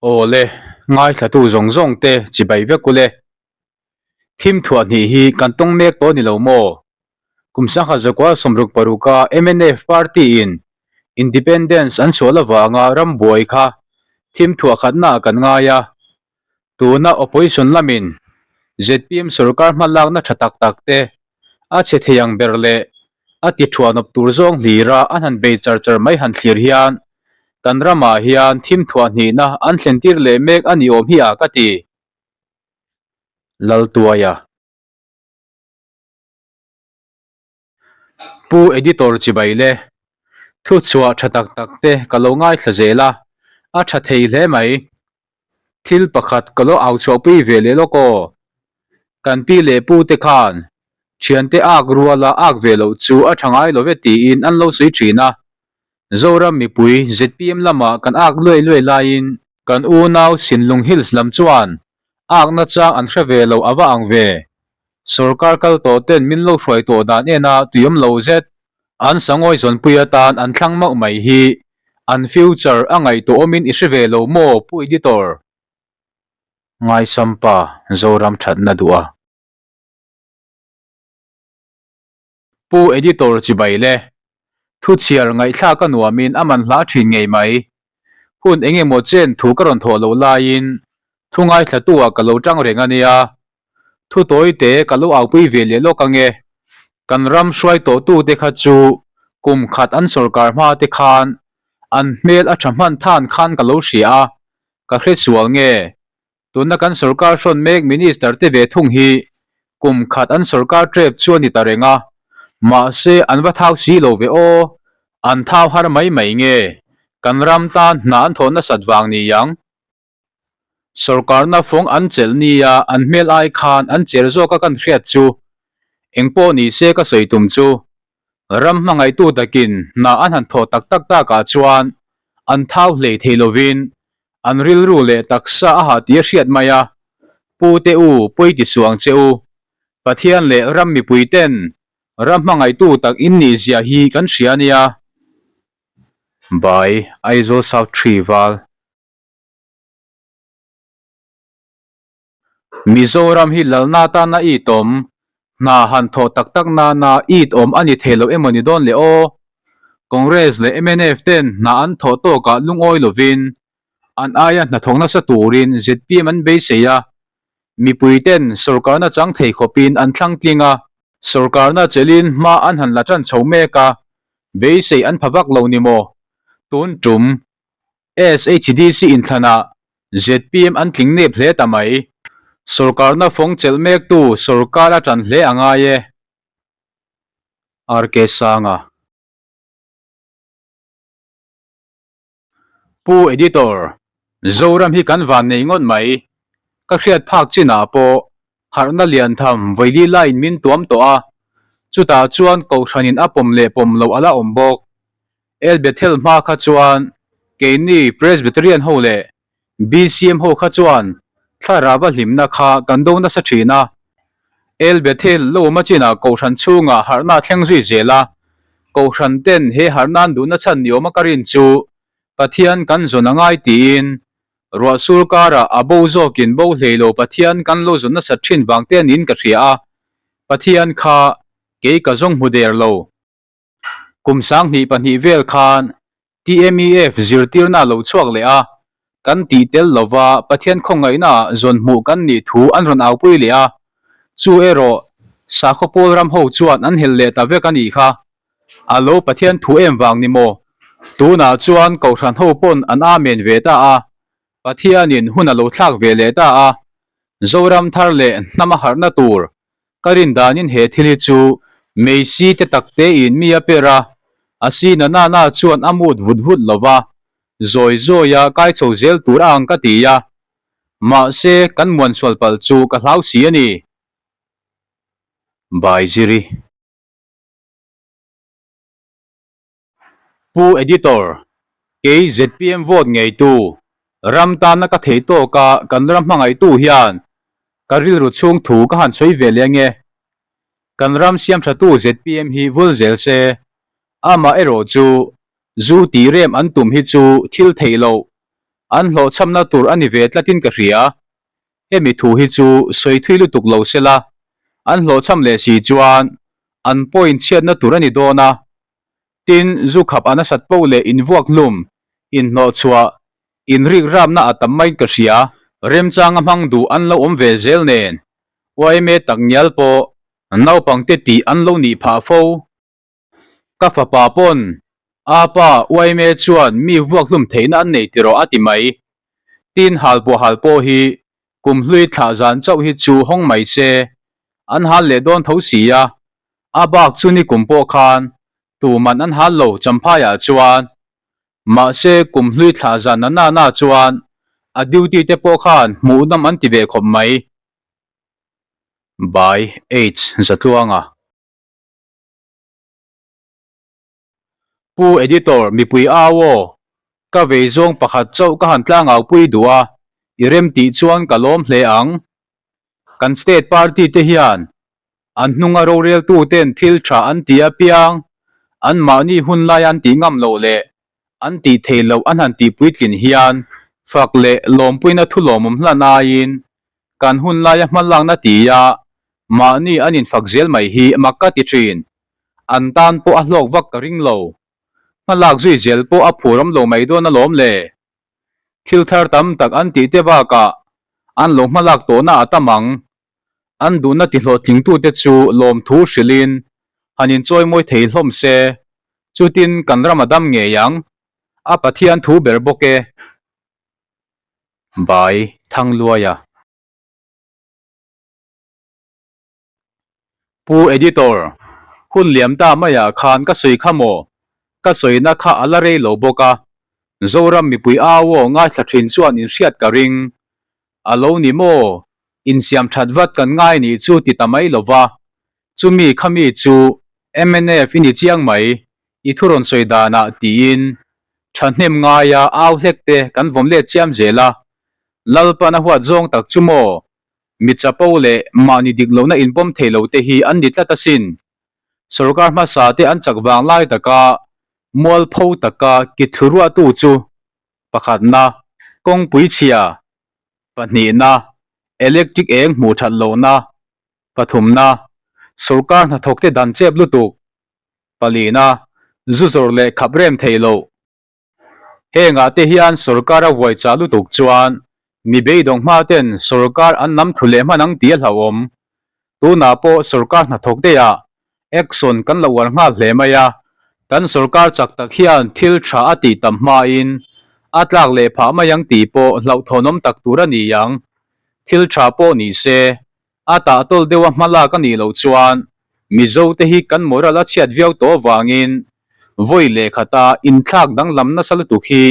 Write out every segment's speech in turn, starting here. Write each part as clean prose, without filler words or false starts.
Aw le, ngaithlatu zawng zawng te chibai vek u le. Thim thuah hnih hi kan tawng mek tawh ni lo maw? Kum sangha zakua 66 a mnf party in Independence an sual avanga ram buai kha thim thuah khatna ah kan ngai a. Tuna opposition lamin zpm sorkar hmalakna tha tak tak te a chhe thei ang ber leh a ti thuanawp tur zawng hlira an han bei char char mai han thlir hian kan ramah hian thim thuah hnihna an thlen tir leh mek a ni awm hi a ka ti. Laltuaia. Pu Editor chibai le. Thuchhuah tha tak tak te ka lo ngaithla zel a, a tha thei hle mai. Thil pakhat ka lo au chhuahpui ve leh lawk aw. Kan pi leh pu te khan thiante ak ruala ak ve loh chu a tha ngai lo ve tiin an lo sawi thin a. Zoram mipui zpm lamah kan ak luai luai laiin kan unau Sinlung Hills lam chuan akna chang an hre ve lo a va ang ve. Sorkar kal tawh ten min lo hruai tawh dan ena tuiawm lo zet an sangawi zawnpui atan an thlang mauh mai hi an future a ngaihtuah awmin i hre ve lo maw Pu Editor? Ngaisampa Zoram thatna duh a. Pu Editor chibai le. Thu chhiar ngaihthlak a nuamin a man hla thin ngei mai. Hun eng emaw chen thu ka rawn thawh loh laiin thu ngaithlatu ah ka lo tang reng a nia. Thu tawi te ka lo aupui ve leh lawk ange. Kan ram hruai tawh tu te kha chu kum khat an sorkar hma te khan an hmel a tha hman than khan ka lo hria a, ka hre sual nge? Tuna kan sorkar hrawn mek Minister te ve thung hi kum khat an sorkar trep chu a ni ta reng a, mahse an va thau si lo ve aw, an thau har mai mai nge? Kan ram tan hna an thawh nasat vang ni ang. Sorkarna fawng an chelh nia an hmel ai khan an cher zawk a kan hriat chu engpawh ni se ka sawi tum chu ram hmangaihtu takin hna an han thawh tak tak takah chuan an thau hlei thei lovin an rilru leh taksa a hah tih a hriat mai a, Pu te u pawi ti suang che u, Pathian leh ram mipui ten ram hmangaihtu tak in nih zia hi kan hria a nia. By Aizawl South Tree Val. Mizoram hi lalna atana it awm, hna han thawh tak tak nana it awm a ni thei lo emaw ni dawn le aw? Congress leh mnf ten hna an thawh tawkah lungawi lovin an aia hnathawk nasa turin zpm an beisei a, mipui ten sawrkarna chang thei khawpin an thlang tling a, sawrkarna chelin hma an han la tan chho mek a, beisei an pha vak lo ni maw? Tun tum SHDC inthlanah zpm an tling nep hle ta mai. Sorkarna fawng chelh mektu sorkar a tan hle a ngai e. RK Sanga. Pu Editor, Zoram hi kan van nei ngawt mai. Ka hriat phak chinah pawh harhna lian tham vawi laiin min tuam tawh a, chutah chuan Kohhranin a pawm leh pawm loh a la awm bawk. El Bethel hma kha chuan keini Presbyterian ho leh BCM ho kha chuan thlarava hlimna kha kan do nasa thin a. El Bethel lo awm a chinah Kohhran chhungah harhna a thleng zui zel a. Kohhran ten he harhna an duhna chhan ni awma ka rin chu Pathian kan zawn a ngai tiin ruah sur karah a bo zawkin bo hlei lo Pathian kan lo zawn nasat thin vang te niin ka hria a. Pathian kha kei ka zawng hmu der lo. Kum 2002 vel khan TMEF zirtirna a lo chhuak leh a, kan tih tel lova Pathian khawngaihna zawn hmuh kan nih thu an rawn aupui leh a, chu erawh sakhaw pawl ram ho chuan an helh leh ta vek a nih kha. A lo Pathian thu em vang ni maw? Tunah chuan Kohhran ho pawn an amen ve ta a, Pathianin hun a lo thlak ve leh ta a, Zoram thar leh hnam a harhna tur Ka rin danin he thil hi chu Meisi te tak tein mi a per a, a si na na na chuan a mut vut vut lo va, zawi zawi a kai chho zel tur a ang ka ti a. Mahse, kan muan sual palh chu ka hlau si a ni. Bai Ziri. Pu Editor, kei zpm vote ngeitu, ram tana ka thei tawka kan ram hmangaihtu hian ka rilru chhung thu ka han sawi ve leh ange. Kan ram siamthatu zpm hi vul zel se, amah erawh chu zu tih rem an tum hi chu thil theih loh. An hlawhchhamna tur a ni ve tlatin ka hria. Hemi thu hi chu sawi thui lutuk lo se la, an hlawhchham leh si chuan an point chhiatna tur a ni dawn a. Tin, zu khap a nasat poh leh invuak hlum, inhnawhchhuah, inrik rapna a tam maiin ka hria. Remchanga hmang duh an lo awm ve zel nen, yma tak ngial pawh naupangte tih an lo nih phah fo. Ka fapa pawn, A pa, yma chuan mi vuak hlum theihna an nei tiraw a ti mai. Tin, halpuah hal pawh hi kum hlui thlah zan chauh hi chu hawng mai se, an hal leh dawn tho si a. A bak chu ni kum pawh khan tuman an hal lo Champhaiah chuan. Mahse, kum hlui thlah zan na na na chuan a duty te pawh khan hmuhnawm an ti ve khawp mai. By H. Zatluanga. Pu Editor, mipui au aw, ka vei zawng pakhat chauh ka han tlangaupui duh a, i rem tih chuan ka lawm hle ang. Kan state party te hian an hnunga roreltu ten thil tha an ti apiang, an mahni hun lai an tih ngam loh leh an tih theih loh an han tih puitlin hian fak leh lawmpuina thu lawmawm hlan aiin kan hun laia hma lakna tia mahni an infak zel mai hi mak ka ti thin. An tan pawh a hlawk vak ka ring lo. Hma lak zui zel pawh a phur awm lo mai dawn alawm le. Thil thar tam tak an tih te bakah an lo hma lak tawhna a tam ang. An duhna tihlawhtlingtute chu lawmthu hrilhin han inchawi mawi thei hlawm se, chutin kan ram a dam ngei ang. A Pathian thu ber bawk e. By Thangluaia. Pu Editor, hun liam ta maiah khan ka sawi kha maw? Ka sawina kha a la rei lo bawk a, Zoram mipui au aw ngaithla thin chuan inhriat ka ring. A lo ni maw? Insiam that vat kan ngai nih chu ti ta mai lo va. Chumi khami chu mnf i ni chiang mai, i thu rawn sawi danah tiin thahnem ngaia au hlek te kan vawm let chiam zel a. Lalpan a huat zawng tak chu maw? Mi chapo leh mahni dik lohna inpawm thei lo te hi an ni tlat asin. Sorkar hmasa te an chak vang lai taka mualpho taka kithlu ruahtu chu pakhatna, kawngpui chhia, pahnihna, electric eng hmuh that lohna, pathumna, sorkar hnathawk te dan chep lutuk, palina, zu zawrh leh khap rem theih loh. Hengah te hian sorkar a vuai chah lutuk chuan mi beidawng hma ten sorkar an nam thu leh hman ang tih a hlauhawm. Tunah pawh sorkar hnathawk deuhah action kan lo uar nghal hle mai a, kan sorkar chak tak hian thil tha a tih tam hmain a tlak leh phah mai ang tih pawh hlauhthawnawm tak tur a ni ang. Thil tha pawh ni se, a tahtawl deuha hma lak a nih loh chuan Mizo te hi kan moral a chhiat viau tawh avangin vawi leh khata inthlak danglam nasa lutuk hi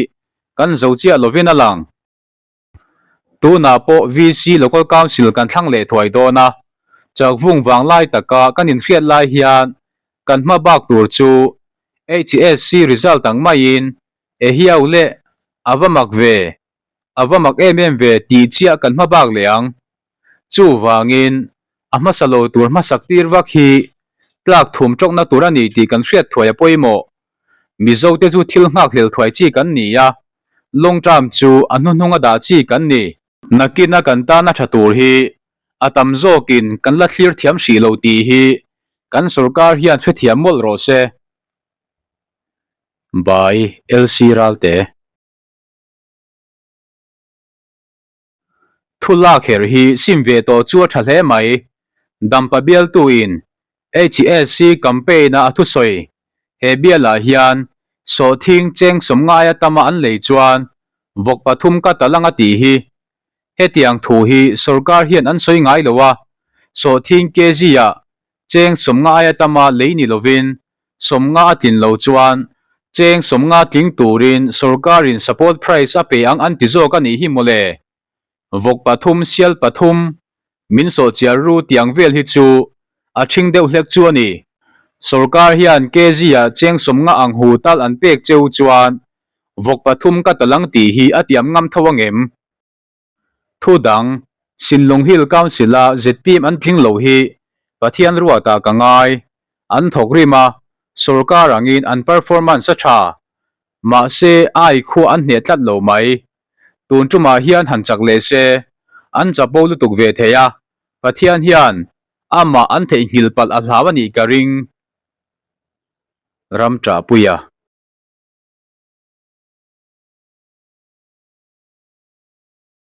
kan zo chiah lovin a lang. Tunah pawh VC Local Council kan thlang leh thuai dawn a, chakvung vang lai taka kan inhriat lai hian kan hma bak tur chu HSC result ang maiin ehiau leh a va mak ve, a va mak em em ve tih chiah kan hma bak leh ang. Chuvangin a hmasa lo tur hmasak tir vak hi tlak thum tawkna tur a ni tih kan hriat thuai a pawimawh. Mizote chu thil nghakhlel thuai chi kan ni a, long term chu a hnuhnung a dah chi kan ni. Nakina kan tana tha tur hi a tam zawkin kan la thlir thiam hrih lo tih hi kan sorkar hian hrethiam mawlh rawh se. By LC Ralte. Thu lak her hi sim ve tawh chu a tha hle mai. Dampa bialtuin HSC campaign-a a thusawi he bialah hian sawhthing cheng sawmngaia tama an lei chuan vawk pathum ka tal anga tih hi. Hetiang thu hi sorkar hian an sawi ngai lo a, sawhthing kg-ah Cheng sawmnga aia tama lei ni lovin sawmnga a tlin lo chuan cheng sawmnga tling turin sorkarin support price a pe ang an ti zawk a nih hi mawle. Vawk pathum sial pathum min sawhchiar ru tiang vel hi chu a ṭhing deuh hlek chu a ni. Sorkar hian kg ah cheng sawmnga ang hu tal an pek cheu chuan vawk pathum ka tal ang tih hi a tiam ngam tho angem? Thu dang, Sinlung Hill Council-a zpm an tling lo hi Pathian ruatah ka ngai. An thawk rim a, sorkar angin an performance a tha. Mahse, ai khua an hneh tlat lo mai. Tun tumah hian han chak leh se, an chapo lutuk ve thei a, Pathian hian amah an theihnghilh palh a hlau a nih ka ring. Ram ṭahpuia.